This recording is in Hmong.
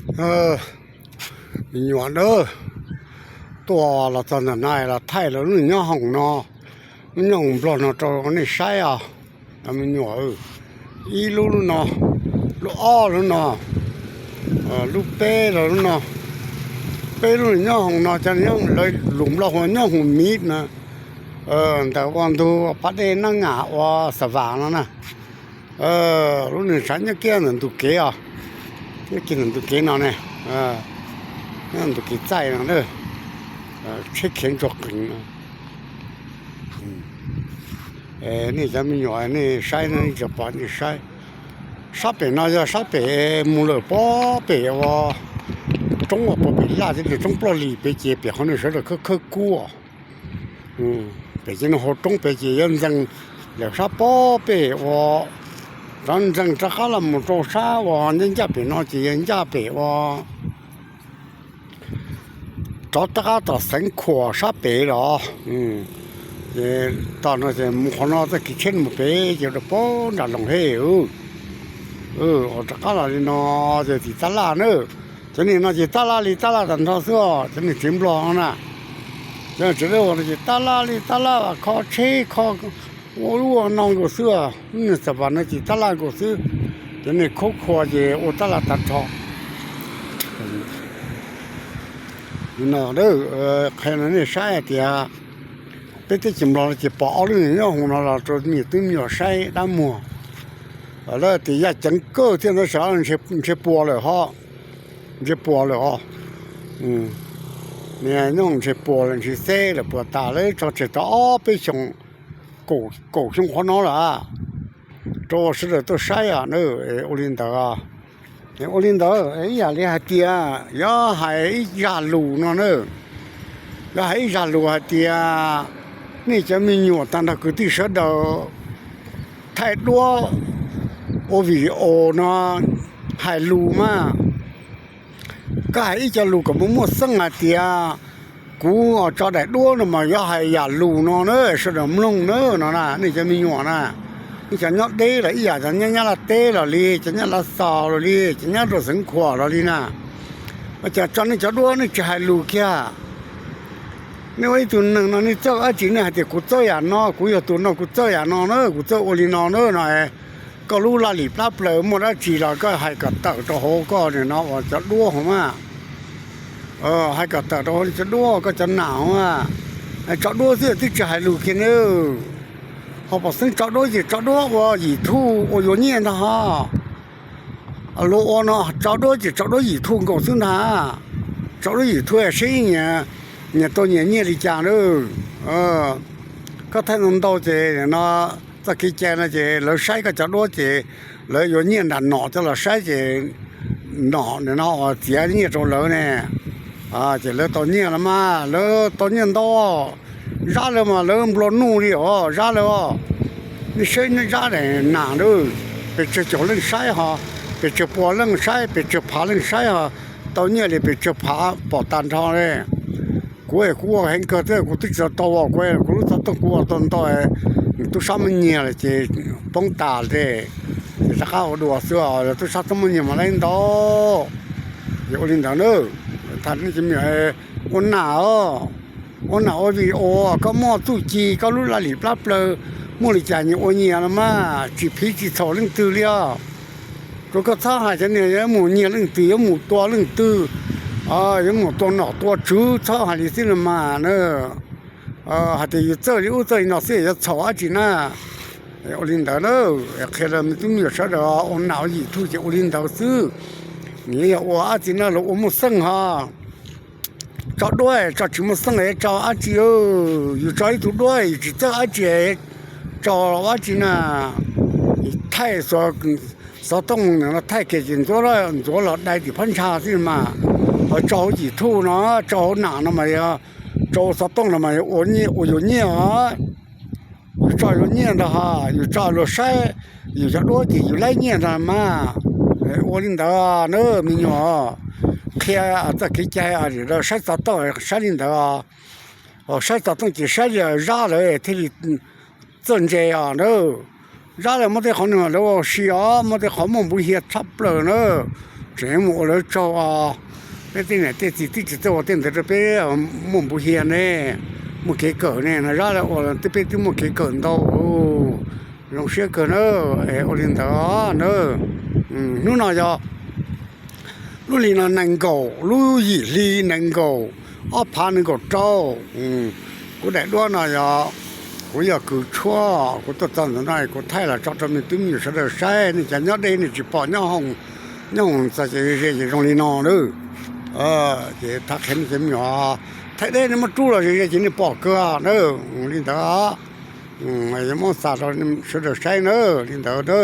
Me nyuam na, tuaj los txog ntawm no los thaij lawv lub nyob hoom no, lub nyob hoom nplog no rau nej saib os. Cov me nyuam, ib lub lub no, lub ob lub no, lub peb los lub no, peb lub nyob hoom no, cov lus nplog hu nyob hoom miv na, ntawm ua ntug pas dej Nab Ngam ua Xa Vam no na. Lub nws tshav nyob kiag ntawm ntug kev os, nyob kiag ntawm ntug kev no ne, nyob ntug kev txaij no, tsheb khiav ntsuag qees no. Nej cov me nyuam nej saib no, nej tsis pom nej saib. Sab pem no yog sab pem mus lawm pob pem ua roob uas pem laj thiab roob ploj lis pem ces pem qhov nws sawv daws khawb khawb kub. Pem ces nws hauv roob pem ces yog ntxees lawm sab pob pem ua, rov ntxees rov qab los mus rau sab uas ncaj ncaj pem no ces yog ncaj pem ua rov rov qab tom Xeev Khuam sab pem los. Ces tom no ces mus qhov no txoj kev tsheb mus pem ces rau pob nram Loos Hej. Uas rov qab los li no ces tim tab laj na. Cov niag no ces tab laj li tab laj tag nrho xwb os, cov niag tsev nplog no na. Cov niag tsev dawb huv no ces tab laj li tab laj, kho tsheb kho ua ub ua no nkaus xwb os. Lub niag Xa Vam no ces tab laj nkaus xwb. Cov niag khub khua ces ua tab laj tag nrho. No, qhia rau nej saib hais tias peb teb chaws Nplog no ces pom ob lub nyob hoom no los rau me tub me nyuam saib dab muag. Lawv tias yaj ceev kawg thiab ntawd, sawv ntshe puas lawm ho, ntshe puas lawm os. Nyob ntshe puas lawm, ntshe xeb lawm, puas tas lawm, tso tseg tau ob peb xyoos, kaum xyoo qhov no lawm, rau sawv daws tuaj saib os. Ua li ntawd, ua li ntawd ib yam li hais tias yog hais ib zaj lus no na, yog hais ib zaj lus hais tias nej cov me nyuam tag nrho kwv tij sawv daws thaij duab ua video no hais lus mas, koj hais ib co lus kom muaj muaj xeeb hais tias kuv tso daim duab no mas yog hais yam lus no na, sawv daws mloog na no na, nej cov me nyuam na. Nej cov nyob deb los ib yam, cov nyob Nyab Laj teb los li, cov nyob Lav Xaus los li, cov nyob rau Xeev Khuam los li na, cas tso nej cov duab nej tsis hais lus kiag? Nej ua ib tug neeg no nej txawj dab tsi nej hais tias kuv txawj yam no, kuv yog tus no kuv txawj yam no na, kuv txawj ua li no na no. Koj lub laj lim plab plaws muaj dab tsi los koj hais kom tawm rau hauv koj no uas cov duab hauv mas. Hais kom tawm rau hauv cov duab, koj cov nam hauv mas. Tso duab xwb twb tsis hais lus kiag na. Ho pom xeeb tso duab ces tso duab ua YouTube ua yuav nyiaj ntag ho. Luag ua no tso duab ces tso duab YouTube nkaus xwb ntag. Tso duab YouTube seb nyias tuaj nyias nyiaj li cas na. Koj thaij ntau ntau ces no txoj kev cai no ces lawv saib koj cov duab ces lawv yuav nyiaj nram nom coj los saib ces nom no txiav nyiaj rau lawv ne. Ces lawv tau nyiaj los mas, lawv tau nyiaj ntau. Zab lawv mas lawv nplua nuj li os, zab lawv os. Nej saib zab daim nam na, pes tsawg caum leej saib ho, pes tsawg pua leej saib, pes tsawg phav leej saib ho, tau nyiaj li pes tsawg phav pom tag nrho li. Kuv kuv ua heev kawg thiab kuv twb tsis tau ua, kuv kuv lub xov tooj kuv ua tau ntau, nws tub sab muab nyiag lawm ces poob tas li. Ces rov qab ua dua xwb, tub sab txhob muab nyiag mas laib ntau. Ces ua li ntawd na, tham nej cov me nyuam ua nam os, ua nam ua video, koj muaj txuj ci, koj lub laj lim plab plaws, muaj li cas nyias ua nyias los mas, tsis phiv tsis txhaum leej twg li os. Rau koj txhob hais cov niag yuav mus nyiag leej twg, yuav mus tua leej twg, yuav mus tua nom tua tswv, txhob hais li xwb los mas na. Hais tias yus txawj li ub txawj li no xwb yuav txhaum dab tsi na. Ua li ntawd na, qhia rau me tub me nyuam sawv daws ua nam ua yim thuj ces ua li ntawd xwb. Nws yog ua dab tsi na los ua muaj xeej ho. Tso duab tso tsis muaj xeej tso dab tsi. Yus tso ib tug duab yus tsis txawj dab tsi, tso dab tsi na. Thaij xov tooj no thaij kiag ces ntxuav los dai tim phab ntsha xwb mas. Ho tso hauv yim thuj no, tso hauv nam no mas yog, tso hauv xov tooj no mas yog ua nyiaj, ua yuav nyiaj os. Yus tso yuav nyiaj ntag ho, yus tso luag saib, yus cov duab ces yus laib nyiaj ntag mas. Ua li ntawd na me nyuam, qhia txoj kev cai saib xov tooj saib li ntawd. Saib xov tooj ces saib li zab lawv thiaj li txawj ntse os na. Zab lawv muaj tej qhov nws lawv ua si os, muaj tej qhov muaj npuv hiav tshaj plaws na. Tseem mus ua lawv tsaug os. Peb tej niam tej txiv twb tsis txawj ua tej ntawd rau peb, muaj npuv hias ne, muaj kev kawm ne, no Zab lawv ua twb peb twb muaj kev kawm ntau. Zoo siab kawg na, es ua li ntawd na. Hnub no yog lub hli no nees nkaum, lub yim hli nees nkaum, ob phav nees nkaum rau. Kuv daim duab no yog, kuv yog kws tshuab, kuv tuaj txog ntawm no kuv thaij los tso rau me tub me nyuam sawv daws saib, nej cov nyob deb nej tsis pom, nyob hoos, nyob hoos txog ces ze ze ces zoo li no na. Ces thov qhia nej cov me nyuam, thaij deb nej muab rub los ze ze ces nej pom kawg na. Li ntawd, muab xa rau sawv daws saib na, li ntawd na.